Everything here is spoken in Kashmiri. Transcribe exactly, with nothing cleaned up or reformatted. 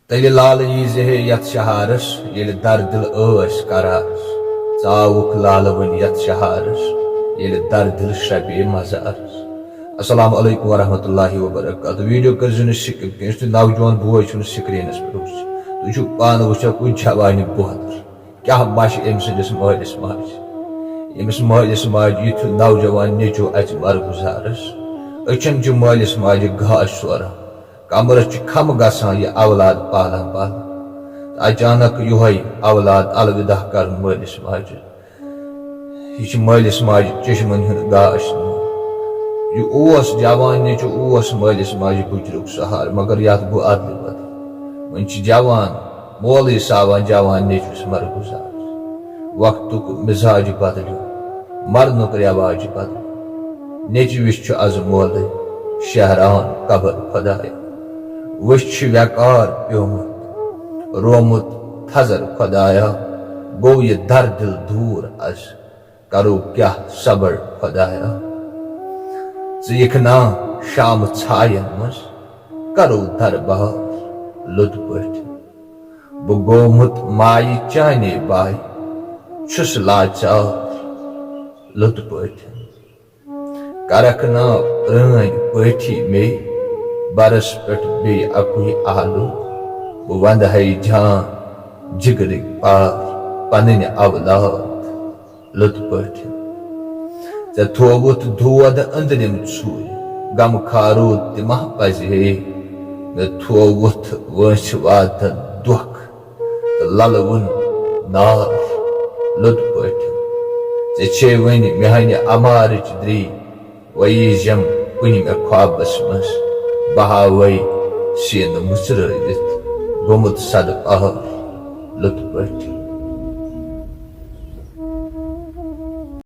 تیٚلہِ لالہٕ یی زِ ہے یتھ شہارس، ییٚلہِ دردِل ٲسۍ قرارس۔ ژاوُکھ لالہٕ وۄنۍ یتھ شہارس، ییٚلہِ دردِل شبے مزارس۔ السلام علیکم ورحمۃ اللہ وبرکاتہ۔ ویڈیو کٔرزیو نہٕ skip کینٛہہ، یُس تُہۍ نوجوان بوے چھُو نہٕ سکرینس پٮ۪ٹھ وٕچھِتھ۔ تُہۍ چھِو پانہٕ وٕچھان کُنہِ جوانہِ بۄہدر کیٛاہ مشہِ أمۍ سٕنٛدِس مٲلِس ماجہِ۔ ییٚمِس مٲلِس ماجہِ یُتھ ہیوٗ نوجوان نیٚچو اَژِ مرگُزارس۔ أچھن چھُ مٲلِس ماجہِ گاش سوران، کمرس چھُ کھم گژھان یہِ اولاد پالان پالان۔ تہٕ اچانک یِہوٚے اولاد الوداع کرُن مٲلِس ماجہِ، یہِ چھُ مٲلِس ماجہِ چشمن ہُنٛد گاش نِوان۔ یہِ اوس جوان نیٚچو، اوس مٲلِس ماجہِ بُجرُک سہارٕ، مگر یتھ گوٚو ادلہِ بدل۔ وۄنۍ چھِ جوان مولٕے ساوان جوان نیٚچوِس مرگُزار۔ وقتُک مزاج بدلیو، مرنُک رٮ۪واج بدلیو۔ نیٚچوِس چھُ از مولٕے شہران قبر خۄدایا۔ وٕچھ چھُ ویقار پیومُت، رومُت تھزر خۄدایا۔ گوٚو یہِ دردِل دوٗر از، کرو کیٛاہ صبر خۄدایا۔ ژٕ یِکھ نا شام ژھاین منٛز، کرو دربار لُطہٕ پٲٹھۍ۔ بہٕ گوٚمُت مایہِ چانے بایہِ، چھُس لاچار لُطہٕ پٲٹھۍ۔ کرکھ نا پرٛٲنۍ پٲٹھی مے، برس پٮ۪ٹھ بیٚیہِ اکُے آلو۔ بہٕ ونٛدٕ ہے جان جگرٕکۍ پار، پنٕنۍ اولاد لُطہٕ پٲٹھۍ۔ ژےٚ تھووُتھ دود أنٛدرِم ژھوٗرِ، غم خارو تہِ ما پزِ ہے۔ مےٚ تھووُتھ وٲنٛسہِ وادن دۄکھ تہٕ للوُن نار لُطہٕ پٲٹھۍ۔ ژےٚ چھے وۄنۍ میانہِ امارٕچ دری، وۄنۍ ییٖزٮ۪م کُنہِ مےٚ خوابس منٛز، بہٕ ہاوے سیٖنہٕ مُژرٲوِتھ گوٚمُت سدٕ پہر لُطہٕ پٲٹھۍ۔